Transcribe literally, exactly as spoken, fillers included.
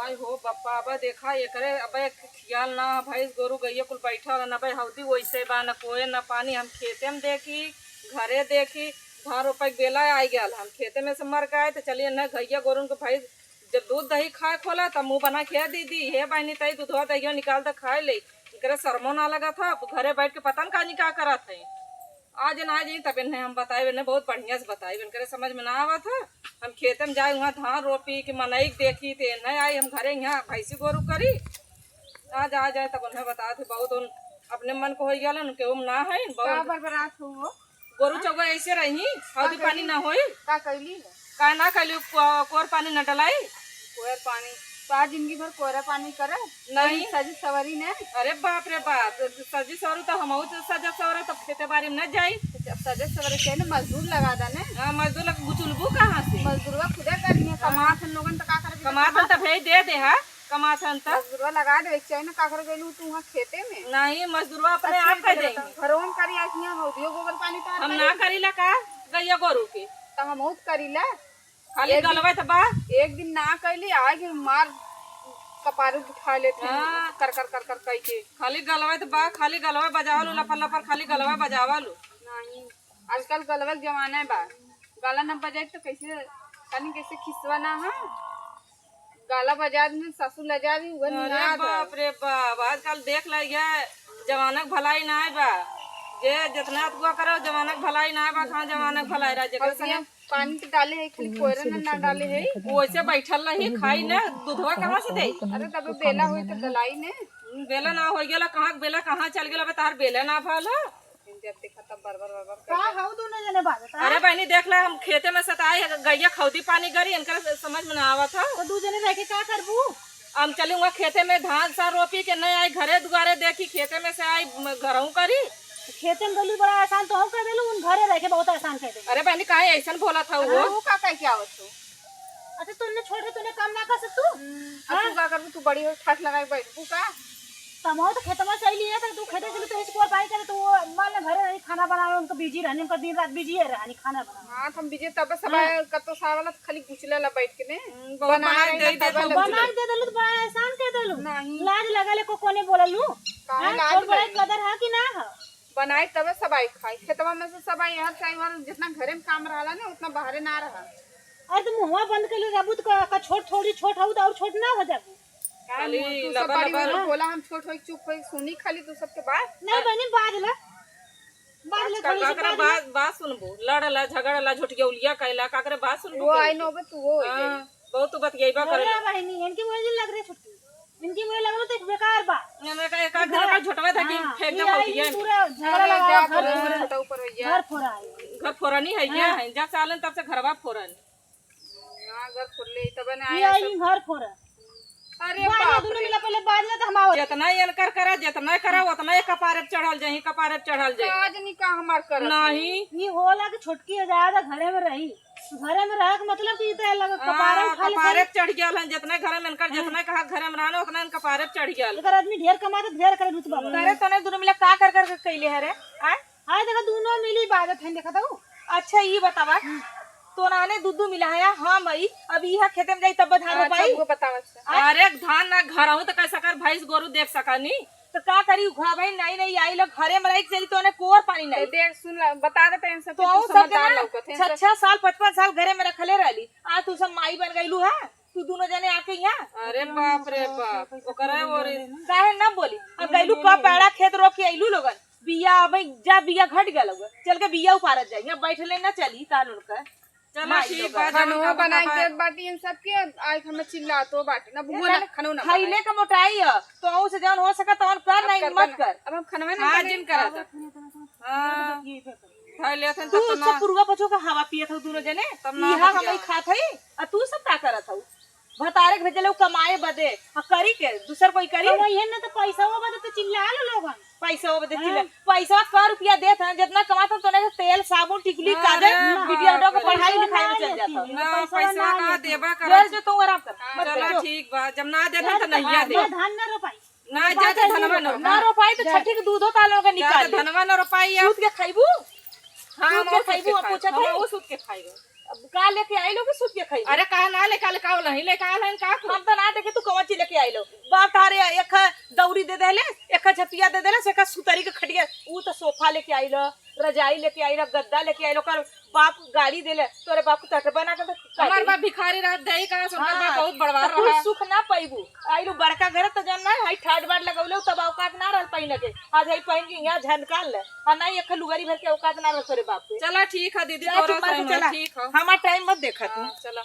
आई हो बप्पा, अब देखा एकरे, अब एक खियाल ना, भैंस गोरू गइया कुल बैठल न, अब हौदी वैसे बा, न कोयर न पानी। हम खेते में देखी, घरे देखी, धान रोपे के बेला आई गया, हम खेते में से मर के आए तो चलिए न गइया गोरू के भैंस जब दूध दही खाए खोला तब मुँह बना के दे दी, "हे बहनी, तई दूधवा दहिया निकाल दे खाए ले।" इनकरे शर्मो ना लगा था, अब घरे बैठ के पता न का नहीं का करत है। आज ना जाई तब इन्हें हम बताए, इन्हें बहुत बढ़िया से बताए, इनकरे समझ में ना आवत है। हम खेते में जाए, वहाँ धान रोपी कि मनई के देखी, ते इन्हें आई, हम घरे यहाँ भैंसी गोरू करी। आज आ जाए तब उन्हें बता थे, बहुत उन अपने मन को हो गया, उनके उम ना है, का बहुत बरबरात हो वो? गोरू चौगा ऐसे रही, हौदी का पानी कइली? ना होई। का कइली है? का ना कइली, को-, कोर पानी न डलाई। कोर पानी? तो आज जिंदगी भर कोरा पानी करे? नहीं। सजी सवरी ने? अरे बाप रे बाप, सजी सवरी तो हमहू तो सजा सवरा तो खेते बाड़ी में न जाई। जब सजे सवरे के ने मजदूर लगा दा ने। हाँ, मजदूर लग गुचुलबू कहाँ से? मजदूरवा खुदे करी है, हाँ। कमात हन लोगन तो का करे? कमात हन तो भेज दे दे, हाँ। कमात हन त? मजदूरवा लगा देवे के चाही ना, काकर गइलू तू वहाँ खेते में? नहीं, मजदूरवा अपने अच्छा, आप कर देई। घरों में करी, आज यहाँ हौदियो गोबर पानी तार हम करी। ना करीला का गैया गोरू के? त हमहू त करीला। खाली एक दिन गलवा त बा। एक दिन ना कइली, आज मार कपारू उठा लेते हैं, हाँ। कर, कर, कर, कर कई के। खाली गलवा त बा, खाली गलवा बजावल, लपर, लपर, खाली गलवा बजावल। नहीं, आजकल गलवा के जमाना बा, गाला न बजाई तो कैसे, तनी कैसे खिसवा ना, हाँ? गाला बजा दी, सासू लजा दी, उहे अरे नियाद है। बाप रे बाप, आजकल देख ला, ये जमाना के भलाई नाय बा। जे जितना अतुआ करो, जमाना के भलाई नाय बा, कहाँ जमाना के भलाई रहा, जेकर बस संगे ये पानी के डाले है, खाली कोयरन ना डाले है। वो ऐसे बैठल रही, खाई ना, दूधवा कहाँ से देई? अरे, तब बेला होई तो डलाई ने। हम्म, बेला ना होई गेला, कहाँ के बेला, कहाँ चल गेला, बता, तार बेला ना भल हो। जब देखा तब बर बर बर बर का कइले। हऊ दोनों जने बाजत, हाँ? अरे बहनी, देख ले, हम खेते में से त आए, गैया खौदी पानी गरी, इनकर समझ में ना आवत हो। तो दू जने रह के का करबू? हम चली हुआ खेते में धान सा रोपी के नहीं आई, घरे दुआरे देखी, खेते में से आई, म-, घरहू करी। खेते में गली बड़ा आसान तो हम कह देलू, उन घरे रह के बहुत आसान कह देलू। अरे बहनी, काहे ऐसन बोलत हो हाँ, वो? वो का कह के आवत हो? अच्छा, तूने छोड़ के तूने काम ना कर सकतू? हम्म, अब हाँ? तू का करबू? तू बड़ी हो, ठाठ लगाए बैठबू का? कमाओ तो खेतवा से अइली है, तो तू खेते से तो इसको पाई करे, तो वो मान ले घरे रही, खाना बनावे, उनको बिजी रहनी, उनका दिन रात बिजी है रहनी, खाना बनावे। हाँ, तो हम बिजी तब सब हाँ। आए, कतो सारा वाला तो खाली गुचले ला बैठ के ने। हम्म, बहुत बनाए बनाए रही दे ना, दे तब तू। वाला बना के दे देलू तो बड़ा एहसान कह देलू। नहीं। लाज लगा ले को कोने बोललू? काहे हाँ, लाज छोट बड़ा लगी? कदर है कि ना है? बनाई तबे सब आई खाई। खेतवा में से सब आई, हर चाहे हर जितना घरे में काम रहला ना, उतना बाहरे ना रहा। अरे तो मुहवा बंद कर ले रहबू तो का, का छोट थोड़ी छोट हऊ तो और छोट ना हो जाबू। का खाली मुँह, तू सब लबर बड़ी लबर। वाली बोला, हम छोट होई चुप होई सुनी खाली तू सबके बात। नहीं बहनी, बाज ले। बाज ले आजकल थोड़ी सी काकरा बाज ले। बात, बात सुनबू, लड़ला, झगड़ला, झोटिया उलिया कैला, काकरे बात सुनबू वो करी? आई नौबत तू वो हो हाँ, जाई। बहुत तू बतियाइबा अरे करेला। बहनी, इनकी मुझे लग रही छुट्टी। इनकी मुझे लग रही तो बेकार बा। एमे का एक आध घर का झोटवा था कि हाँ, फेंक ये दे आई हौदिया में। पूरा झगड़ा अरे लगा, जा घर तू फोड़ा। छोटा ऊपर हो गया। घर फोड़ा है। घर फोड़ा नहीं है, ये हाँ। है, जब से आलन तब से घरवा फोड़न। हाँ, घर फोड़ ले, तब ना ये आया आई सब। घर फोड़ा। अरे बाज बाप दोनों रे। मिला, पहले बाज ले तो हम आवत। जितना ये इनकर करा, जितना करा, उतना ये कपारे पे चढ़ल जाई, कपारे पे चढ़ल जाई। आज नहीं का हमार करत है। नहीं। ये होला कि छोटकी है, ज्यादा घरे में रही। घरे में रहे के मतलब कि ई तो अलग कपारे हाँ, उठा ले कपारे खाली। पे चढ़ गया हन, जितना घर में इनकर, हाँ। जितना कहा घर में रहना, उतना इन कपारे पे चढ़ गया। एकर आदमी ढेर कमाते, ढेर करे रुतबा बा। करे तने दोनों मिला का कर कर के कैले है रे? आय? हाय देखा, दोनों मिली बाजत हैं, देखा तो। अच्छा, ई बतावा, हम्म। तो नाने दू दू मिला है, हाँ मई, अब इहा खेते में जाई तब धान अच्छा, रोपाई? वो बतावा, अच्छा। आय? अरे धान ना घर आऊँ तो कैसा कर भैंस गोरू देख सका नी? तो का करी, उघा भाई, नहीं, नहीं, आई लोग घरे में रही के चली, तो उन्हें कोर पानी तो नहीं। देख, सुन ला, बता देते हैं सब तो कि तू आऊं सब समझदार जना लौकत है, छह, सब छह साल, पचपन साल घरे में रखले रहली, आज तू सब माई बन गईलू है, तू दोनों जने आके यहाँ। अरे बाप रे बाप, ओकरा और काहे ना बोली, अब गईलू कब पैड़ा खेत रोप के अइलू लोगन, बिया अब जा, बिया घट गया लोगन, चल के बिया उपारत जाई, यहाँ बैठले ना चली, तान उनका। चलो माई ठीक लोग बा, हैं। जवन खानो का बना के बतावा। देत बाटी इन सबके, आज हमें चिल्लातो बाटी ना, बुआ ना, खानो ना खैले बनाए। का मोटाई है, तो से जवन हो सका तवन कर, अब नहीं कर मत बना। कर। अब हम खानवा ना हाँ, बने। जिन करा था। हाँ। खैले थे तू तब सब ना। पुरवा पछो का हवा पियत हो दोनों जने। तब ना इहा बतिया। हम ही खात हई, आ तू सब का करत हो? भतारे के भेजले उ कमाए बदे, आ करी के, दूसर कोई करी? कमाई है ना तो पैसा बदे तो चिल्ला लो लोगन। पैसा वो बदे चिल्ला। हाँ। पैसा का रुपया देत हैं, जितना कमात हैं, तोने तेल, साबुन, टिकुली, अरे काजल, बाप रे। बिटिया बेटा को पढ़ाई लिखाई में चल जाता है। ना, पैसा ना देबा कर। जो तू आराम कर, हाँ, मत चलो, कर। ठीक बा, जब ना देत हैं, तो नहीं हाँ, दे। धान ना रोपाई। ना, जा, जा, धनवा ना ना रोपाई। रोपाई, तो जा। छठी के दूधो कालो के जा, निकाल ले। धनवा ना रोपाई, अब। सूत के खाइबू? हाँ, सूत हम के और सूत खाइबू, के हम खाइब। पूछत हम हई। और सूत के खाइब। का लेके आइलो कि सूत के खाई? अरे, का ना लेके आले, का नहीं लेके आले हैं, का को? हम तो ना देखे तू कौन चीज लेके आइलो। बाप तारे एक दौरी दे देले, एक झपिया दे देले, एक सुतरी के खटिया, ऊ तो सोफा लेके आइलो, रजाई लेके आइलो, गद्दा लेके आइलो, कर बाप गाड़ी देले, तोरे बाप को तट बना के तो हमार बाप भिखारी रहत, देही कहाँ से, हमार बाप हाँ, बहुत बड़वार तो कुछ रहा। सुख ना पाइबू। आइलू बड़का घर तो जन ना है, ठाट बाट लगौले, तब औकात ना रहल पहिने के। आज है पहिन के यहाँ झनकान ले, और ना ही एक लुगरी भर के औकात ना रहल तोरे बाप के। चला ठीक है दीदी, जा तोरा चुप मार के सही चला। ठीक है। हमार टाइम मत देखा तू। हाँ, चला।